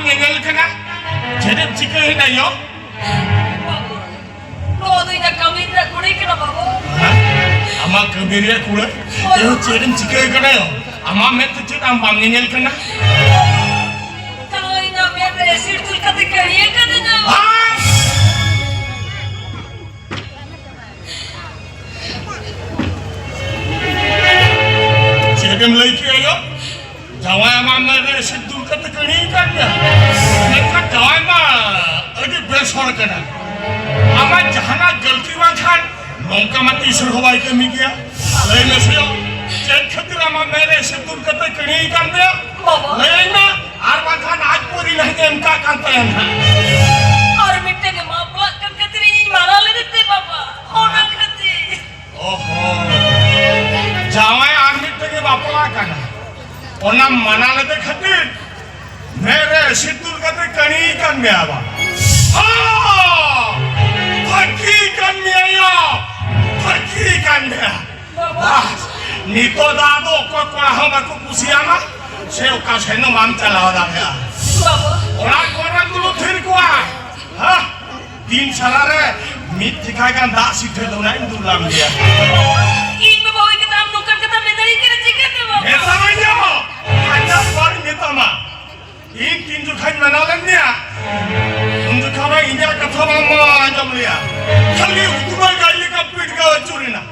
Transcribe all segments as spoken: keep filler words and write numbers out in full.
ᱧᱮᱧᱮᱞ ᱠᱟᱱᱟ? ᱪᱮᱫ ᱮᱢ ᱪᱤᱠᱟᱹᱭᱮᱫᱟ ᱭᱳ? ᱵᱟᱹᱵᱩ, ᱱᱚᱣᱟ ᱫᱚ ᱤᱧᱟᱜ ᱠᱟᱹᱢᱤ ᱨᱮᱭᱟᱜ ᱠᱩᱲᱟᱹᱭ ᱠᱟᱱᱟ, ᱵᱟᱹᱵᱩ᱾ ᱦᱮᱸ? ᱟᱢᱟᱜ ᱠᱟᱹᱢᱤ ᱨᱮᱭᱟᱜ ᱠᱩᱲᱟᱹᱭ? ᱦᱳᱭ᱾ ᱮᱭᱳ, ᱪᱮᱫ ᱮᱢ ᱪᱤᱠᱟᱹ ᱠᱟᱱᱟ ᱭᱳ? ᱟᱢᱟᱜ ᱢᱮᱫ ᱛᱮ ᱪᱮᱫ ᱟᱢ ᱵᱟᱢ ᱧᱮᱧᱮᱞ ᱠᱟᱱᱟ? ᱛᱟᱣ ᱤᱧᱟᱜ ᱢᱮᱫ ᱨᱮ ᱮᱥᱤᱰ ᱫᱩᱞ ᱠᱟᱛᱮ ᱠᱟᱹᱲᱤᱭᱟᱹ ᱠᱟᱹᱫᱤᱧᱟ᱾ ᱦᱮᱸ? ᱪᱮᱫ ᱮᱢ ᱞᱟᱹᱭ ᱠᱮᱜᱼᱟ ᱭᱳ? ᱡᱟᱶᱟᱭ ᱟᱢᱟᱜ ᱢᱮᱫ ᱨᱮ ᱮᱥᱤᱰ ᱫᱩᱞ ᱠᱟᱛᱮ ᱠᱟᱹᱲᱤ ᱟᱠᱟᱫ ᱢᱮᱭᱟ? ᱢᱮᱱᱠᱷᱟᱱ ᱡᱟᱶᱟᱭ ᱢᱟ ᱟᱹᱰᱤ ᱵᱮᱥ ᱦᱚᱲ ᱠᱟᱱᱟ᱾ ᱟᱢᱟᱜ ᱡᱟᱦᱟᱱᱟᱜ ᱜᱟᱹᱞᱛᱤ ᱵᱟᱝᱠᱷᱟᱱ ᱱᱚᱝᱠᱟ ᱢᱟ ᱛᱤᱥ ᱨᱮᱦᱚᱸ ᱵᱟᱭ ᱠᱟᱹᱢᱤ ᱜᱮᱭᱟ᱾ ᱞᱟᱹᱭ ᱢᱮᱥᱮ ᱭᱳ, ᱪᱮᱫ ᱠᱷᱟᱹᱛᱤᱨ ᱟᱢᱟᱜ ᱢᱮᱫ ᱨᱮ ᱮᱥᱤᱰ ᱫᱩᱞ ᱠᱟᱛᱮ ᱠᱟᱹᱲᱤ ᱟᱠᱟᱫ ᱢᱮᱭᱟ? ᱵᱟᱵᱟ᱾ ᱞᱟᱹᱭᱟᱹᱧ ᱢᱮ, ᱟᱨ ᱵᱟᱝᱠᱷᱟᱱ ᱟᱡ ᱯᱚᱨᱤ ᱱᱟᱦᱟᱜ ᱮᱢ ᱠᱟᱜ ᱠᱟᱱ ᱛᱟᱭᱟ ᱱᱟᱦᱟᱜ᱾ ᱟᱨ ᱢᱤᱫᱴᱟᱝ ᱮ ᱵᱟᱯᱞᱟᱜ ᱠᱟᱱ ᱠᱷᱟᱹᱛᱤᱨ ᱤᱧ ᱢᱟᱱᱟ ᱞᱮᱫᱮ ᱛᱮ, ᱵᱟᱵᱟ, ᱚᱱᱟ ᱠᱷᱟᱹᱛᱤᱨ᱾ ᱚᱦᱚ, ᱡᱟᱶᱟᱭ ᱟᱨ ᱢᱤᱫᱴᱟᱝ ᱮ ᱵᱟᱯᱞᱟ ᱠᱟᱱᱟ, ᱚᱱᱟ ᱢᱟᱱᱟ ᱞᱮᱫᱮ ᱠᱷᱟᱹᱛᱤᱨ ᱢᱮᱫ ᱨᱮ ᱮᱥᱤᱰ ᱫᱩᱞ ᱠᱟᱛᱮ ᱠᱟᱹᱲᱤ ᱠᱟᱱ ᱢᱮᱭᱟ ᱵᱟ᱾ ᱦᱚᱸ! ᱯᱷᱟᱹᱠᱤ ᱠᱟᱱ ᱢᱮᱭᱟ ᱭᱟ, ᱯᱷᱟᱹᱠᱤ ᱠᱟᱱ ᱢᱮᱭᱟ᱾ ᱵᱟᱦ, ᱱᱤᱛᱚᱜ ᱫᱚ ᱟᱫᱚ ᱚᱠᱚᱭ ᱠᱚᱲᱟ ᱦᱚᱸ ᱵᱟᱠᱚ ᱠᱩᱥᱤᱭᱟᱢᱟ, ᱥᱮ ᱚᱠᱟ ᱥᱮᱱ ᱦᱚᱸ ᱵᱟᱢ ᱪᱟᱞᱟᱣ ᱫᱟᱲᱮᱭᱟᱜᱼᱟ᱾ ᱵᱟᱵᱟ᱾ ᱚᱲᱟᱜ ᱠᱚᱨᱮ ᱫᱩᱲᱩᱵ ᱛᱷᱤᱨ ᱠᱚᱜᱼᱟ᱾ ᱦᱟ? ᱫᱤᱱ ᱥᱟᱨᱟ ᱨᱮ ᱢᱤᱫ ᱴᱷᱤᱠᱟ ᱜᱟᱱ ᱫᱟᱜ ᱥᱤᱴᱷᱟᱹ ᱫᱚ ᱱᱟᱜ ᱤᱧ ᱫᱩᱞᱟᱢ ᱜᱮᱭᱟ᱾ ᱤᱧ ᱵᱟᱵᱟ ᱦᱩᱭ ᱠᱟᱛᱮ ᱟᱢ ᱱᱚᱝᱠᱟᱱ ᱠᱟᱛᱷᱟ ᱢᱮᱛᱟᱹᱧ ᱠᱟᱱᱟ ᱪᱤᱠᱟᱹᱛᱮ, ᱵᱟᱵᱟ? ᱢᱮᱛᱟᱢᱟᱹᱧ ᱫᱚ, ᱟᱡᱟᱜ ᱵᱟᱹᱧ ᱢᱮᱛᱟᱢᱟ᱾ ᱤᱧ ᱛᱤᱱ ᱡᱚᱠᱷᱟᱧ ᱢᱮᱱᱟ ᱞᱮᱫ ᱢᱮᱭᱟ, ᱩᱱ ᱡᱚᱠᱷᱟ ᱢᱟ ᱤᱧᱟᱜ ᱠᱟᱛᱷᱟ ᱵᱟᱢ ᱟᱸᱡᱚᱢ ᱞᱮᱭᱟ᱾ ᱠᱷᱟᱹᱞᱤ ᱩᱫᱽᱜᱟᱹ ᱜᱟᱹᱰᱤ ᱞᱮᱠᱟ ᱯᱤᱴ ᱜᱮ ᱟᱹᱪᱩᱨᱮᱱᱟ᱾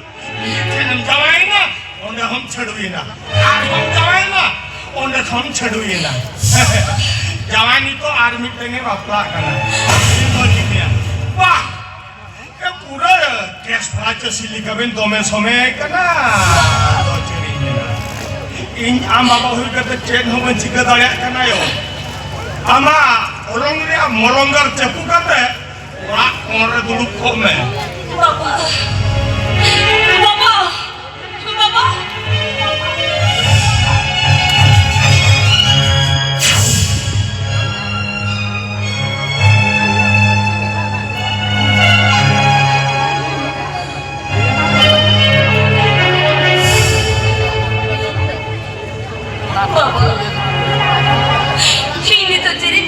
ᱢᱤᱫ ᱴᱷᱮᱱᱮᱢ ᱡᱟᱶᱟᱭᱮᱱᱟ, ᱚᱸᱰᱮ ᱦᱚᱸᱢ ᱪᱷᱟᱹᱰᱩᱭᱮᱱᱟ᱾ ᱟᱨᱦᱚᱸᱢ ᱡᱟᱶᱟᱭᱮᱱᱟ, ᱚᱸᱰᱮ ᱠᱷᱚᱱ ᱪᱷᱟᱹᱰᱩᱭᱮᱱᱟ᱾ ᱡᱟᱶᱟᱭ ᱱᱤᱛᱚᱜ ᱟᱨ ᱢᱤᱫᱴᱮᱱ ᱮ ᱵᱟᱯᱞᱟᱜ ᱠᱟᱱᱟ᱾ ᱤᱧ ᱫᱚ ᱪᱤᱠᱟᱹᱭᱟ? ᱵᱟᱦ! ᱮ, ᱯᱩᱨᱟᱹ ᱠᱮᱥ ᱯᱷᱟᱲᱟ ᱪᱟᱹᱥᱤ ᱞᱮᱠᱟ ᱵᱮᱱ ᱫᱚᱢᱮ ᱥᱚᱢᱮ ᱠᱟᱱᱟ᱾ ᱟᱫᱚ ᱪᱮᱫ ᱤᱧ ᱢᱮᱱᱟ? ᱤᱧ ᱟᱢ ᱵᱟᱵᱟ ᱦᱩᱭ ᱠᱟᱛᱮ ᱪᱮᱫ ᱦᱚᱸ ᱵᱟᱹᱧ ᱪᱤᱠᱟᱹ ᱫᱟᱲᱮᱭᱟᱜ ᱠᱟᱱᱟ ᱭᱳ᱾ ᱟᱢᱟᱜ ᱚᱞᱚᱝ ᱨᱮᱭᱟᱜ ᱢᱚᱞᱚᱝ ᱜᱟᱨ ᱪᱟᱹᱯᱩ ᱠᱟᱛᱮ ᱚᱲᱟᱜ ᱠᱚᱬ ᱨᱮ ᱫᱩᱲᱩᱵ ᱠᱚᱜ ᱢᱮ᱾ ᱵᱟᱵᱟ! ᱵᱟᱵᱟ! ᱵᱟᱵᱟ! ᱵᱟᱵᱟ, ᱤᱧ ᱱᱤᱛᱚᱜ ᱪᱮᱫ ᱤᱧ